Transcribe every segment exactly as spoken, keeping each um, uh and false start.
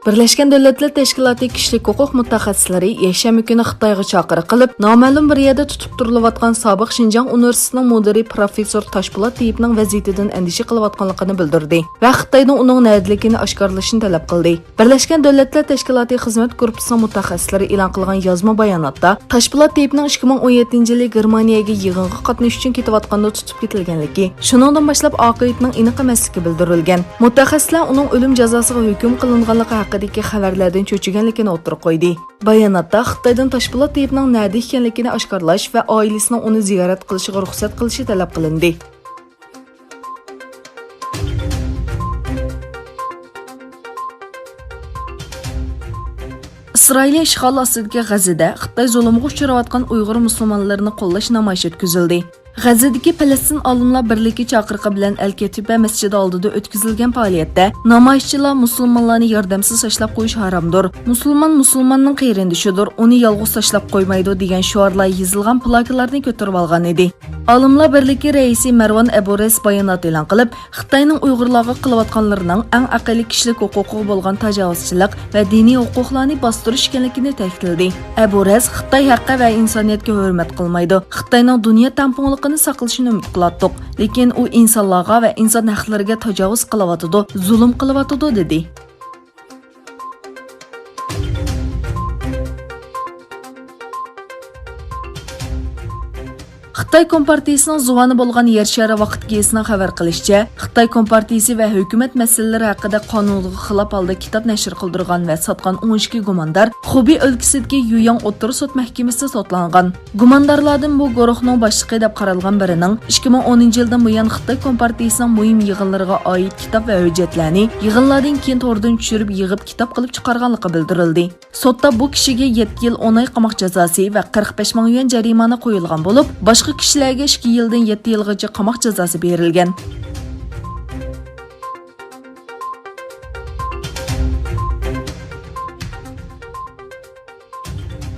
بىرلەشكەن دۆلەتلەر تەشكىلاتى كىشىلىك ھوقۇق مۇتەخەسسىسلىرى يەكشەنبە كۈنى خىتايغا چاقىرىق قىلىپ، نامەلۇم بىر يەردە تۇتۇپ تۇرۇلۇۋاتقان سابىق شىنجاڭ ئۇنىۋېرسىتېتىنىڭ مۇدىرى پروفېسسور تاشپولات تېيىپنىڭ ۋەزىيىتىدىن ئەندىشە قىلىۋاتقانلىقىنى بىلدۈردى ۋە خىتايدىن ئۇنىڭ نەدىلىكىنى ئاشكارىلىشىنى تەلەپ قىلدى. بىرلەشكەن دۆلەتلەر تەشكىلاتى خىزمەت گۇرۇپپىسىنىڭ مۇتەخەسسىسلىرى ئېلان قىلغان يازما باياناتتا، تاشپولات تېيىپنىڭ ئىككى مىڭ ئون يەتتىنچى يىلى گېرمانىيەگە يىغىنغا قاتنىشىش ئۈچۈن كېتىۋاتقاندا تۇتۇپ كېتىلگەنلىكى، شۇنىڭدىن باشلاپ ئاقىۋىتىنىڭ ئېنىق ئەمەسلىكى بىلدۈرۈلگەن. مۇتەخەسسىسلەر ئۇنىڭ ئۆلۈم جازاسىغا ھۆكۈم قىلىنغانلىقى ھەققىدىكى خەۋەرلەردىن چۆچۈگەنلىكىنى ئوتتۇرىغا قويدى. باياناتتا خىتايدىن تاشپولات تېيىپنىڭ نەدە ئىكەنلىكىنى ئاشكارىلاش ۋە ئائىلىسىنىڭ ئۇنى زىيارەت قىلىشىغا رۇخسەت قىلىشى تەلەپ قىلىندى. ئىسرائىلىيە ئىشغالى ئاستىدىكى غەززىدە خىتاي زۇلۇمغا ئۇچراۋاتقان ئۇيغۇر مۇسۇلمانلىرىنى قوللاش نامايىشى ئۆتكۈزۈلدى. غەززىدىكى پەلەستىن ئالىملار بىرلىكى چاقىرىقى بىلەن ئەل كەتىبە مەسچىتى ئالدىدا ئۆتكۈزۈلگەن پائالىيەتتە نامايىشچىلار مۇسۇلمانلارنى ياردەمسىز تاشلاپ قويۇش ھارامدۇر، مۇسۇلمان مۇسۇلماننىڭ قېرىندىشىدۇر، ئۇنى يالغۇز تاشلاپ قويمايدۇ دېگەن شوئارلار يېزىلغان پلاكىلارنى كۆتۈرۈۋالغان ئىدى. ئالىملار بىرلىكى رەئىسى مەرۋان ئەبۇرەس بايانات ئېلان قىلىپ، خىتاينىڭ ئۇيغۇرلارغا قىلىۋاتقانلىرىنىڭ ئەڭ ئەقەللىي كىشىلىك ھوقۇقىغا بولغان تاجاۋۇزچىلىق ۋە دىنىي ھوقۇقلارنى باستۇرۇش ئىكەنلىكىنى تەكىتلىدى. ئەبۇرەس خىتاي ھەققى ۋە ئىنسانىيەتكە ھۆرمەت قىلمايدۇ. خىتاينىڭ دۇنيا تەڭپۇڭلۇقىنى ساقلىشىنى ئۈمىد قىلاتتۇق، لېكىن ئۇ ئىنسانلارغا ۋە ئىنسان ھەقلىرىگە تاجاۋۇز قىلىۋاتىدۇ، زۇلۇم قىلىۋاتىدۇ، دېدى. خىتاي كومپارتىيىسىنىڭ زۇۋانى بولغان يەر شارى ۋاقىت گېزىتىنىڭ خەۋەر قىلىشىچە، خىتاي كومپارتىيىسى ۋە ھۆكۈمەت مەسىلىلىرى ھەققىدە قانۇنغا خىلاپ ھالدا كىتاب نەشر قىلدۇرغان ۋە ساتقان ئون ئىككى گۇماندار خۇبېي ئۆلكىسىدىكى يۈياڭ ئوتتۇرا سوت مەھكىمىسىدە سوتلانغان. گۇماندارلاردىن بۇ گۇرۇھنىڭ باشلىقى دەپ قارالغان بىرىنىڭ ئىككى مىڭ ئونىنچى يىلدىن بۇيان خىتاي كومپارتىيىسىنىڭ مۇھىم يىغىنلىرىغا ئائىت كىتاب ۋە ھۆججەتلەرنى يىغىنلاردىن كېيىن توردىن چۈشۈرۈپ يىغىپ كىتاب قىلىپ چىقارغانلىقى بىلدۈرۈلدى. سوتتا بۇ كىشىگە يەتتە يىل ئون ئاي قاماق جازاسى ۋە قىرىق بەش مىڭ يۈەن جەرىمانە قويۇلغان بولۇپ، باشقا كىشىلەرگە ئىككى يىلدىن يەتتە يىلغىچە قاماق جازاسى بېرىلگەن.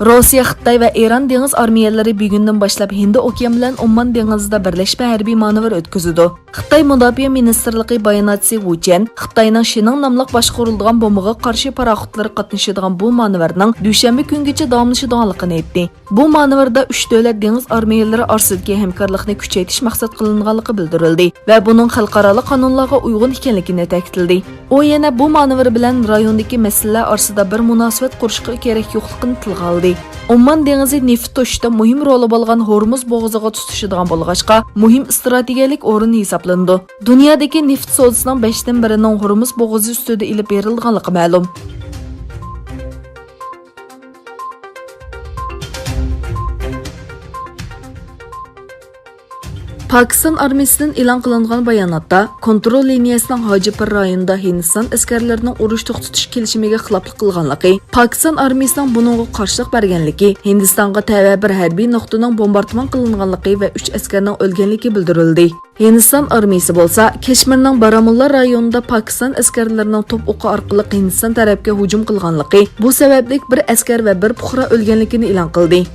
روسىيە، خىتاي ۋە ئىران دېڭىز ئارمىيەلىرى بۈگۈندىن باشلاپ ھىندى ئوكيان بىلەن ئومان دېڭىزىدا بىرلەشمە ھەربىي مانېۋىر ئۆتكۈزىدۇ. خىتاي مۇداپىئە مىنىستىرلىقى باياناتچىسى ۋۇ چيەن خىتاينىڭ شىنىڭ ناملىق باشقۇرۇلىدىغان بومبىغا قارشى پاراخوتلىرى قاتنىشىدىغان بۇ مانېۋىرنىڭ دۈشەنبە كۈنگىچە داۋاملىشىدىغانلىقىنى ئېيتتى. بۇ مانېۋىردا ئۈچ دۆلەت دېڭىز ئارمىيەلىرى ئارىسىدىكى ھەمكارلىقنى كۈچەيتىش مەقسەت قىلىنغانلىقى بىلدۈرۈلدى ۋە بۇنىڭ خەلقئارالىق قانۇنلارغا ئۇيغۇن ئىكەنلىكىنى تەكىتلىدى. ئۇ يەنە بۇ مانېۋىر بىلەن رايوندىكى مەسىلىلەر ئارىسىدا بىر مۇناسىۋەت قۇرۇشقا كېرەك يوقلۇقىنى تىلغا ئالدى. ئومان دېڭىزى نېفىت توشۇشتا مۇھىم رولى بولغان ھورمۇز بوغۇزىغا تۇتىشىدىغان بولغاچقا، مۇھىم ئىستراتېگىيەلىك ئورۇن ھېسابلىنىدۇ. دۇنيادىكى نېفىت سودىسىنىڭ بەشتىن بىرىنىڭ ھورمۇز بوغۇزى ئۈستىدە ئېلىپ بېرىلىدىغانلىقى مەلۇم. پاكىستان ئارمىيىسىدىن ئېلان قىلىنغان باياناتتا، كونترول لىنىيەسىنىڭ ھاجىپۇر رايونىدا ھىندىستان ئەسكەرلىرىنىڭ ئۇرۇش توختىتىش كېلىشىمىگە خىلاپلىق قىلغانلىقى، پاكىستان ئارمىيىسىنىڭ بۇنىڭغا قارشىلىق بەرگەنلىكى، ھىندىستانغا تەۋە بىر ھەربىي نۇقتىنىڭ بومباردىمان قىلىنغانلىقى ۋە ئۈچ ئەسكەرنىڭ ئۆلگەنلىكى بىلدۈرۈلدى. ھىندىستان ئارمىيىسى بولسا كەشمىرنىڭ بارامۇللا رايونىدا پاكىستان ئەسكەرلىرىنىڭ توپ ئوقى ئارقىلىق ھىندىستان تەرەپكە ھۇجۇم قىلغانلىقى، بۇ سەۋەبلىك بىر ئەسكەر ۋە بىر پۇقرا ئۆلگەنلىكىنى ئېلان قىلدى.